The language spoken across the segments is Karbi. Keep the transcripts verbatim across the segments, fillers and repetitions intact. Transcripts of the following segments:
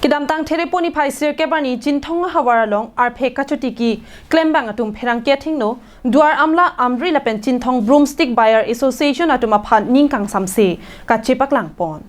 Kedamtang Therepo niphai sirkep arni Chinthong ahavar along arphe kachotiki klembang atum pherangke athengno Duar Amla Amri lapen Chinthong Broomstick Buyer Association atum aphan ning kangsamse kachepaklang pon.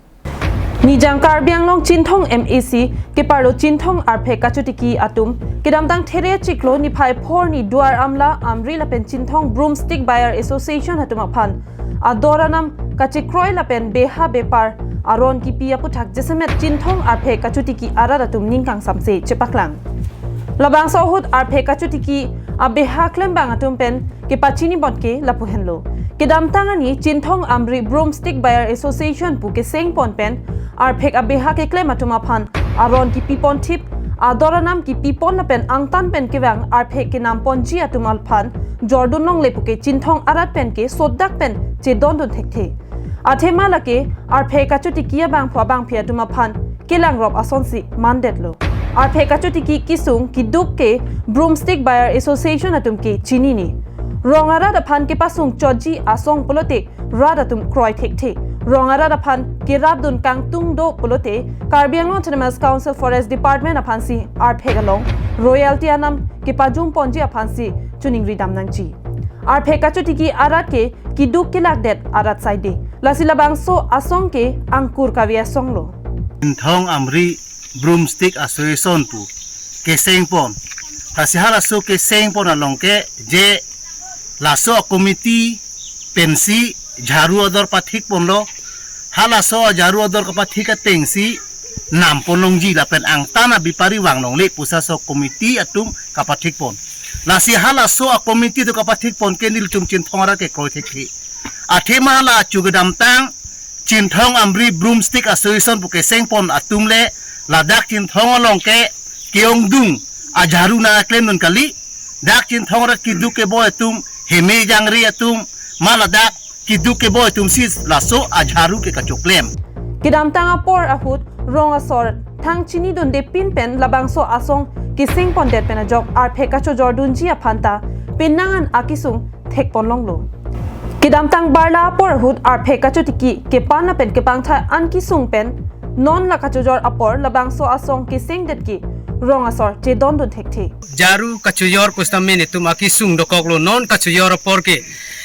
Nijang Karbi Anglong Chinthong M A C keparlo Chinthong arphe kachotiki atum kedamtang There chiklo niphai phor arni Duar Amla Amri lapen Chinthong Broomstick Buyer Association atum aphan ador anam kachekroi lapen beha bepar aron kipi aputhak jasemet Chinthong arphe kachotiki arat atum ning kangsamse chepaklang. Labangso ahut arphe kachotiki abeha klembang atum pen kepachini pon ke lapu henlo. Kedamtang arni Chinthong Amri Broomstick Buyer Association pu keseng pon pen arphe abeha keklem atum aphan aron kipi pon thip, ador anam kipi pon lapen angtan pen kevang arphe kenam ponji atum aphan jordun longle pu ke Chinthong arat pen ke sodak pen chedondun thekthe. Athema lake arphe kachotiki abangphu abangphi atum aphan kelangrop asonsi mandetlo. Arphe kachotiki kesung keduk ke Broomstick Buyer Association atum ke chinine. Rong arat aphan kepasung chotji asong pulote rat atum kroi thekthe. Rong arat aphan kerapdun kangtung do pulote Karbi Anglong Autonomous Council Forest Department aphansi arphe along royalty anam kepajum ponji aphansi choningri dam nangji. Arphe kachotiki arat ke keduk kelakdet arat saide. Lasi labangso asong ke angkur kave asong lo. Chinthong Amri Broomstick Association pu keseng pon. Lasi halaso keseng pon along ke je laso committee pensi jharu ador pathik ponlo. Halaso jharu ador kapathik atengsi nam pon longji lapen angtan abepari vang longle pusi laso committee atum kapathik pon. Lasi halaso committee atum kapathik pon ke nelitum Chinthong arat ke kroi thekthe. Athema la chu kedamtang Chinthong Amri Broomstick Association pu keseng pon atum le ladak Chinthong along ke ke-ongdung ajharu nangklemdun kali. Dak Chinthong arat keduk keboi atum, heme jangre atum, ma ladak keduk keboi atumsi laso ajharu ke kachoklem. Kedamtang apor ahut rong asor thang chinidunde pin pen labangso asong keseng pondet pen ajok arphe kachojordunji aphanta penang an akesung thek pon longlo. Kedamtang barla apor ahut arphe kachotiki kepan lapen kepangthai an kesung pen non la kachojor apor labangso asong kesengdet ke rong asor chedondun thekthe. Jharu kachojor pusitame netum akesung dokoklo, non kachojor apor ke.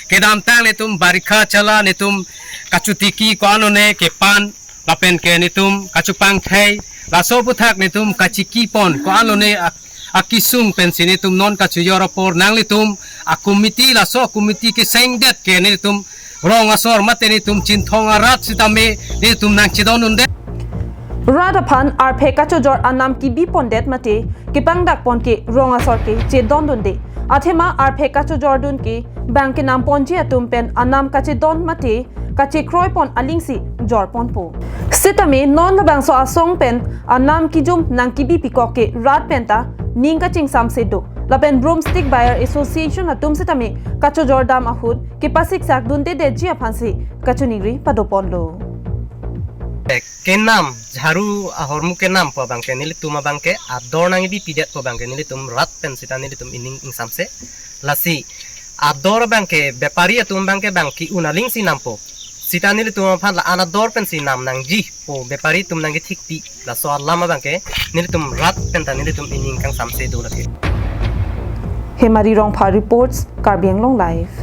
Kedamtang netum barikha chala netum kachotiki ko-an lone kepan lapen ke netum kachopangthai, laso aputhak netum kachiki pon ko-an lone ak-, akesung pensi netum non kachojor apor nanglitum a-committee, laso a-committee kesengdet ke netum rong asor mate netum Chinthong arat sitame netum nangchedondunde. Rat aphan arphe kachojor anam kebi pondet mate kepangdak pon ke rong asor ke chedondunde. Athema arphe kachojordun ke bang kenam ponji atum pen anam kachedon mate kachekroi pon alingsi jor ponpo. Sitame non labangso asong pen anam kejum nangkebi pikok ke rat penta ning kachingsamse do. Lapen Broomstick Buyer Association atum sitame kachojor dam ahut kepasiksak dundedetji aphansi kachoningri pado ponlo. Kenam, jharu ahormu kenam pu abang ke nelitum abang ke ador nangkebi pidet pu abang ke nelitum rat pen sita nelitum ining ingsamse. Lasi ador abang ke bepari atum abang ke bang ke-un alingsi nampo. Sita nelitum aphan la-an ador pensi nam nangji pu bepari atum nangkethikpi. Laso alam abang ke nelitum rat penta nelitum ining kangsamse do lake. Hemari Rongphar reports, Karbi Anglong Live.